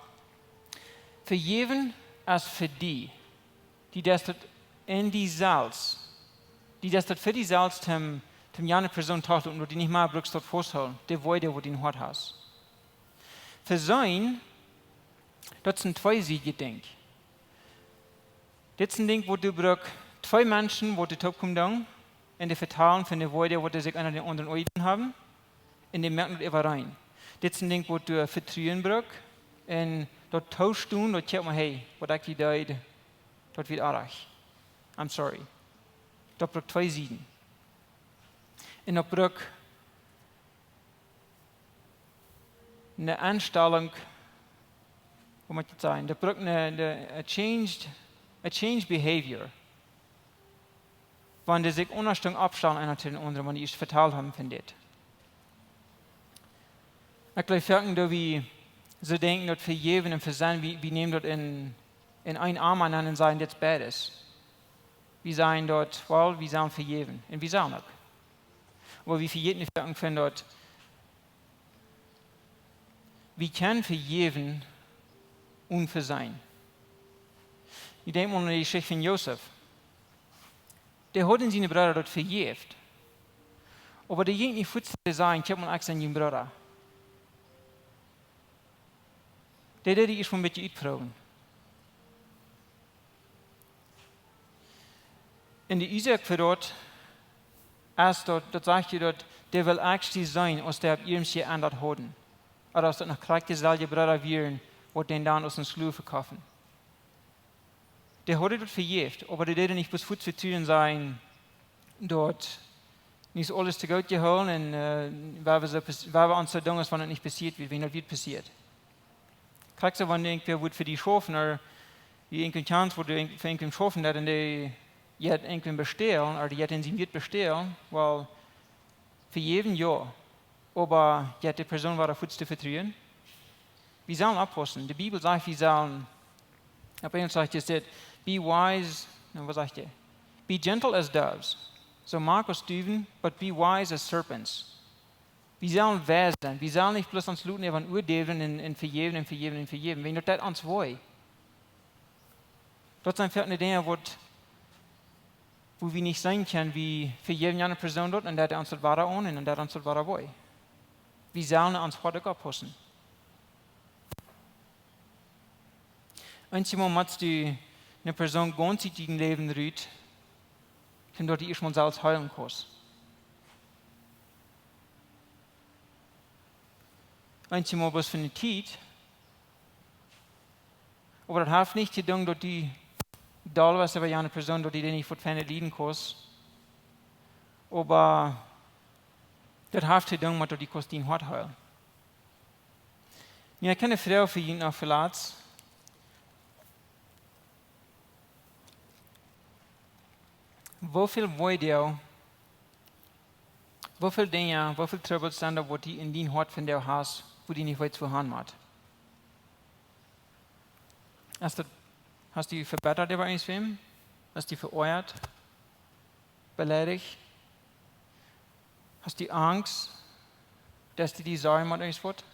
vejäwen es fa die. Du deist daut en die selfst. Du deist daut fa die selfst, om, om jane Persoon to doonen, daut du nich mea bruckst daut fausthoolen, de Woarheit, waut du em Hoat hast. Veseenen, daut es een tweesiedet Dinkj. Dit es een Dinkj, wua du bruckst twee Menschen, wua du toopkomen doonen, un dee vetalen von de Woarheit, waut dee sikj eena dän aundren aunjedonen haben, un dee moaken daut äwareen. Dit es een Dinkj, wua du Vetruen bruckst, un daut toostonen, daut jeft mau, hey, waut ekj die deed, daut wia oaj. I'm sorry. Daut bruckt twee Sieden. Un daut bruckt eene Enstalunk, woo mott ekj daut sajen? Daut bruckt eene, eene, a changed, a changed behavior. Wan dee sikj aundasch oppstalen, eena to dän aundren, wan dee ieescht vetalt haben von dit. Ekj jleew, foaken, daut wie soo denkjen, daut vejäwen un veseenen, wie, wie nämen daut en, en een Arm aun un sajen, dit es beides. Wie sajen daut, well, wie sellen vejäwen. Un wie sellen uk. Oba wie vejäten foaken von daut, wie kjennen vejäwen un veseenen. Ekj denkj mau aun de Jeschicht von Josef. Dee haud siene Breeda daut vejäft. Oba dee jinkj nich fuaz to sajen, kjikj mau, ekj sie jun Brooda. Dee deed ieescht mau een bät utproowen. Un de Uasoak fa daut es daut, daut sajcht hia, daut dee well actually seenen, aus dee opp ieescht jeendat hauden. Ooda aus daut noch krakjt deeselwje Breeda wieren, waut dän dan aus een Sklow vekoften. Dee hauden daut vejäft, oba dee deeden nich bloos fuaz vetruen sennen, daut nich aules to goot jehoolen un, äh, wua wie soo pas-, wua wie ons soo doonen, aus wan daut nich passieet wia, wan daut wia passieet. Krakjt soo, wan irjentwäa wudd fa die schaufen, ooda du irjent eene Chance, wua du irjent-, fa irjent schaufen deist, un dee jeit irjent bestälen, ooda dee jeit en sien Wieet bestälen, well, vejäwen, jo. Oba jeit de Persoon wada fuaz to vetruen? Wie sellen oppaussen. De Bibel sajcht, wie sellen, opp Enjelsch sajcht et, "Be wise", na, waut sajcht et? "Be gentle as doves." So mag aus Duwen, but be wise as serpents. Wie sellen weis sennen. Wie sellen nich bloos ons loten äwa uadäwen un, un vejäwen un vejäwen un vejäwen. Wan daut deit ons wee. Daut sent foaken Dinja, waut, wua wie nich seenen kjennen, wie vejäwen eene Persoon daut un daut ons daut wada aun un daut ons daut wada wee. Wie sellen ons Hoat uk oppaussen. Eenjemol motst du eene Persoon gaunz ut dien Läwen rut, daut du ieescht mol selfst heelen kaust. Eenjemol bloos fa eene Tiet. Oba daut haft nich to doonen, daut du doll best äwa eene Persoon, daut du dee nich waut fein lieden kaust. Oba daut haft to doonen met daut du kaust dien Hoat heelen. Nu, ekj hab eene Froag fa junt noch fa latst. Woo väl Wee, woo väl Dinja, woo väl Trubbels sent doa, waut du en dien Hoat vondoag hast, wua du nich weetst, wua han motst? Hast du, hast du die vebittert äwa irjentwäm? Hast du die veoajat? Beleidicht? Hast du Angst, daut du die Sorjen motst irjentwaut?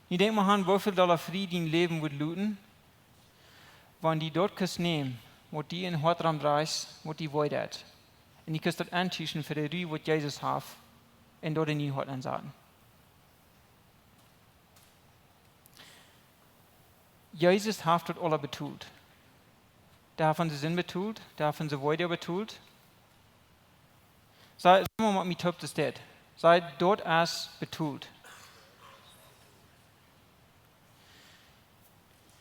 Nu denkj mol aun, woo väl dolla frie dien Läwen wudd loten, wan du daut kaust nämen, waut du em Hoat romdrajchst, waut die wee deit. Un du kaust daut auntauschen fa de Ru, waut Jesus haft, un daut en dien Hoat ensaten. Jesus haft daut aula betolt. Dee haft onse Sind betolt, dee haft onse Wee betolt. Saj, saj mol met mie toop, daut steit. Saj, daut es betolt.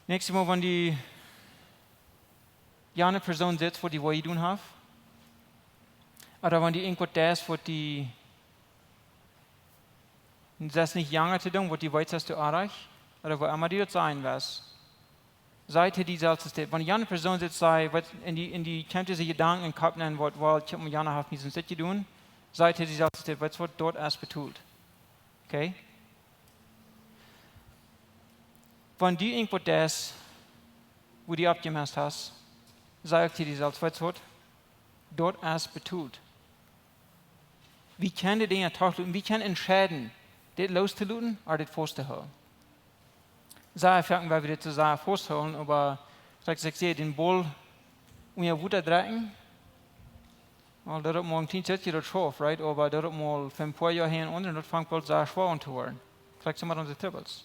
Näakjstet Mol, wan du jane Persoon sitst, waut die wee jedonen haft, ooda wan du irjentwaut deist, waut die, daut es nich janga to doonen, waut du weetst, daut du oajch, ooda woo emma du daut sajen west, saj to die selfst, daut, wan jane Persoon sitzt, saj, waut, un die, un die kjemt dise Jedanken em Kopp nenn, waut, well, ekj hab mie jana haft mie soont jedonen, saj to die selfst, daut, weetst waut, daut es betolt. Okay? Wan du irjentwaut deist, wua du oppjemest hast, saj uk to die selfst, weetst waut, daut es betolt. Wie kjennen de Dinja doch loten, wie kjennen entscheiden, dit looss to loten ooda dit faust to hoolen. Sea foaken, wan wie dit soo sea faust hoolen, oba, soo aus ekj säd, dän Baul unja Wota drekjen, well, daut haft mol een kjlien bät jedoat, schauft, right? Oba daut haft mol fa een poa Joa hia un daut fangt boolt sea schwoa aun to woaren. Krakjt soo met onse Trubbels.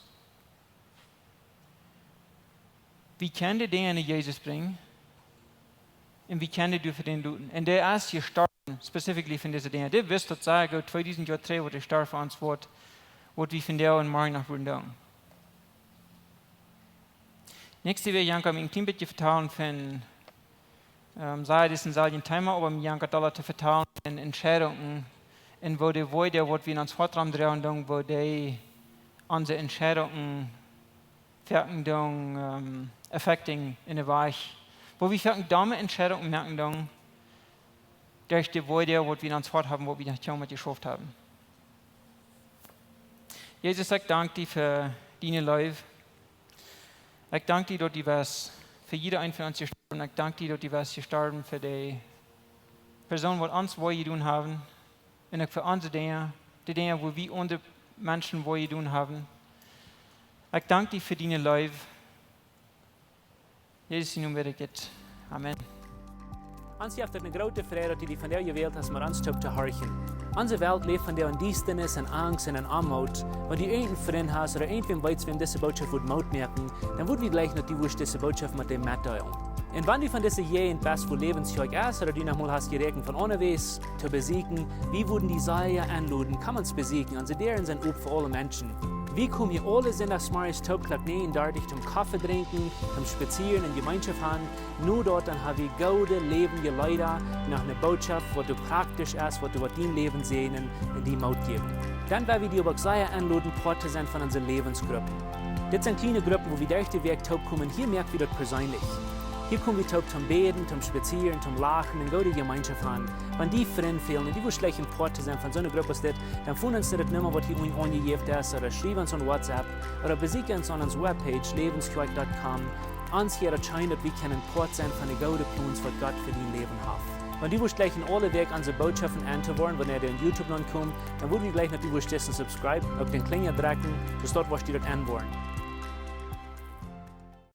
Wie kjennen de Dinja no Jesus brinjen un wie kjennen doa fa dän loten. Un dee es jestorwen, specifically fa dise Dinja. Dee wist, daut saj ekj, tweedusent Joa trigj, waut hee storf fa ons, waut, waut wie vondoag un morjen noch wudden doonen. Näakjste Wäakj, Janka, ekj well een kjlien bät vetalen von, ähm, saj, dit es een selwjet Thema, oba mie jankat daut to vetalen von Entscheidungen un woo de Wieed, waut wie en ons Hoat romdroagen doonen, woo dee onse Entscheidungen foaken doonen, ähm, affecting en de Wajch. Woo wie foaken domme Entscheidungen moaken doonen, derch de Wieed, waut wie en ons Hoat haben, waut wie noch nich jeschauft haben. Jesus, ekj dank die fa diene Leew. Ekj dank die, daut du best fa jieda een von ons jestorwen. Ekj dank die, daut du best jestorwen fa de Persoon, waut ons wee jedonen haben. Un uk fa onse Dinja, de Dinja, wua wie aundre Menschen wee jedonen haben. Ekj dank die fa diene Leew. Jesus, en dienen Nomen bäd ekj dit. Amen. Ons jeft et eene groote Freid, daut du die vondoag jewält hast, met ons toop to horchen. Onse Welt läft vondoag en Diestanis, en Angst un en Oamoot. Wan du irjent een Frint hast ooda irjentwäm weetst, wäm dise Norecht wudd Moot moaken, dan wudd wie jleichen, daut du wurscht dise Norecht met dän metdeelen. Un wan du von dise Jäajent best, wua Läwens Kjoakj es, ooda du noch mol hast jeräakjent von aundawäajes to besieekjen, wie wudden die sea enloden, komm ons besieekjen. Onse Däaren sent op fa aule Menschen. Wie komen hia aule Sindachsmorjes toop Klock näajen dartich toom Koffe drinkjen, toom spazieren un Jemeenschoft haben. No daut dan ha wie goode läwendje Leeda, noch eene Norecht, waut doa praktisch es, waut doa woat dien Läwen säajnen un die Moot jäwen. Dan well wie die oba uk sea enloden, Poat to sennen von onse Läwensgruppen. Dit sent kjliene Gruppen, wua wie derch de Wäakj toop komen. Hia moak wie daut perseenlich. Hia kom wie toop toom bäden, toom spazieren, toom lachen un goode Jemeenschoft haben. Wan die Frind fälen un du wurscht jleichen Poat to sennen von soone Grupp aus dit, dan foon ons no de Numma, waut hia unjen aunjejäft es, ooda schriew ons aun WhatsApp, ooda besieekj ons aun onse Webpage, läwenskjoakj dot com, Ons hia daut scheen, daut wie kjennen Poat senn von de goode Plons, waut Gott fa dien Läwen haft. Wan du wurscht jleichen aule Wäakj onse Bootschoften en to woaren, wanea dee en YouTube nopp komen, dan wudd wie jleichen, daut du wurscht disen subscribe, uk dän Kjlinja drekjen, soo daut du wurscht daut en woaren.